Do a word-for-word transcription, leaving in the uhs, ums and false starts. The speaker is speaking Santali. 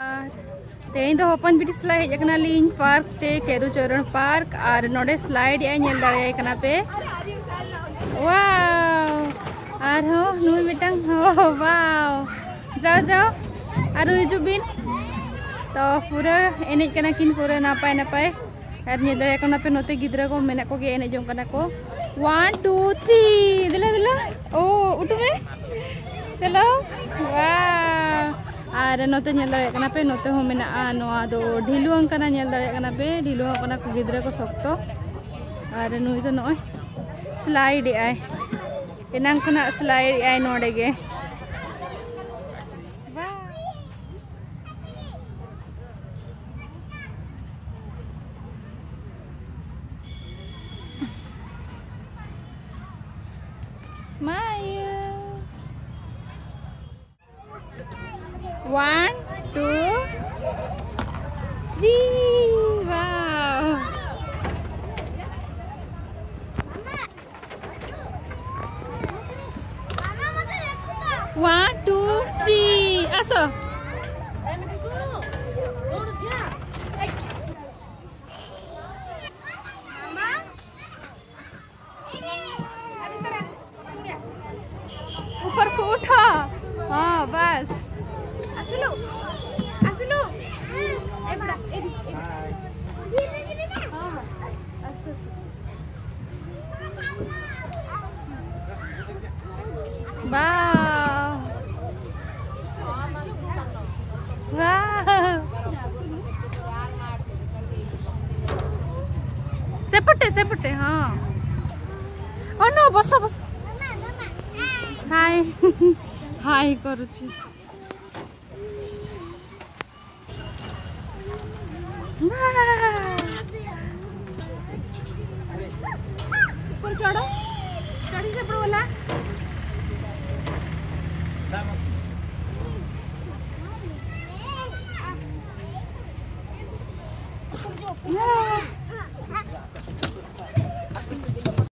ᱟᱨ ᱛᱮᱦᱮᱧ ᱫᱚ ᱦᱚᱯᱚᱱ ᱵᱤᱴᱤ ᱥᱟᱞᱟᱜ ᱦᱮᱡ ᱟᱠᱟᱱᱟᱞᱤᱧ ᱯᱟᱨᱠ ᱛᱮ, ᱠᱮᱨᱩ ᱪᱚᱨᱚᱬ ᱯᱟᱨᱠ᱾ ᱟᱨ ᱱᱚᱰᱮ ᱥᱞᱟᱭᱤᱰ ᱮᱜᱼᱟᱭ, ᱧᱮᱞ ᱫᱟᱲᱮᱭᱟᱭ ᱠᱟᱱᱟ ᱯᱮ᱾ ᱣᱟᱣ! ᱟᱨᱦᱚᱸ ᱱᱩᱭ ᱢᱤᱫᱴᱟᱝ, ᱳ ᱣᱟᱣ! ᱡᱟᱣ ᱡᱟᱣ ᱟᱨᱚ ᱦᱤᱡᱩᱜ ᱵᱤᱱ᱾ ᱛᱚ ᱯᱩᱨᱟᱹ ᱮᱱᱮᱡ ᱠᱟᱱᱟ ᱠᱤᱱ ᱯᱩᱨᱟᱹ ᱱᱟᱯᱟᱭ ᱱᱟᱯᱟᱭ᱾ ᱟᱨ ᱧᱮᱞ ᱫᱟᱲᱮᱭᱟᱜ ᱠᱟᱱᱟ ᱯᱮ, ᱱᱚᱛᱮ ᱜᱤᱫᱽᱨᱟᱹ ᱠᱚ ᱢᱮᱱᱟᱜ ᱠᱚᱜᱮᱭᱟ, ᱮᱱᱮᱡ ᱡᱚᱝ ᱠᱟᱱᱟ ᱠᱚ᱾ ᱚᱣᱟᱱ, ᱴᱩ, ᱛᱷᱨᱤ, ᱫᱮᱞᱟ ᱫᱮᱞᱟ᱾ ᱳ, ᱩᱴᱩ ᱢᱮ᱾ ᱪᱚᱞᱚ᱾ ᱣᱟᱣ! ᱟᱨ ᱱᱚᱛᱮ ᱧᱮᱞ ᱫᱟᱲᱮᱭᱟᱜ ᱠᱟᱱᱟ ᱯᱮ, ᱱᱚᱛᱮ ᱦᱚᱸ ᱢᱮᱱᱟᱜᱼᱟ᱾ ᱱᱚᱣᱟ ᱫᱚ ᱰᱷᱤᱞᱣᱟᱹᱝ ᱠᱟᱱᱟ, ᱧᱮᱞ ᱫᱟᱲᱮᱭᱟᱜ ᱠᱟᱱᱟ ᱯᱮ, ᱰᱷᱤᱞᱣᱟᱹᱝ ᱠᱟᱱᱟ ᱠᱚ ᱜᱤᱫᱽᱨᱟᱹ ᱠᱚ ᱥᱚᱠᱛᱚ᱾ ᱟᱨ ᱱᱩᱭ ᱫᱚ ᱱᱚᱜᱼᱚᱭ ᱥᱞᱟᱭᱤᱰ ᱮᱜᱼᱟᱭ, ᱮᱱᱟᱝ ᱠᱷᱚᱱᱟᱜ ᱥᱞᱟᱭᱤᱰ ᱮᱜᱼᱟᱭ ᱱᱚᱰᱮ ᱜᱮ᱾ ᱵᱟᱝ᱾ Smile. One, two, three. Wow. One, two, three. ᱟᱥᱚ᱾ ऊपर को उठो। हाँ, बस। असलू, असलू। ए बेटा, ए, ए। हाँ, हाँ। असो, असो। वाह। वाह। सेपटे, सेपटे, हाँ। ओ नो, बस, बस। हाय। हाय करुची। वाह। ऊपर चढ़ो, चढ़ी से ऊपर वाला।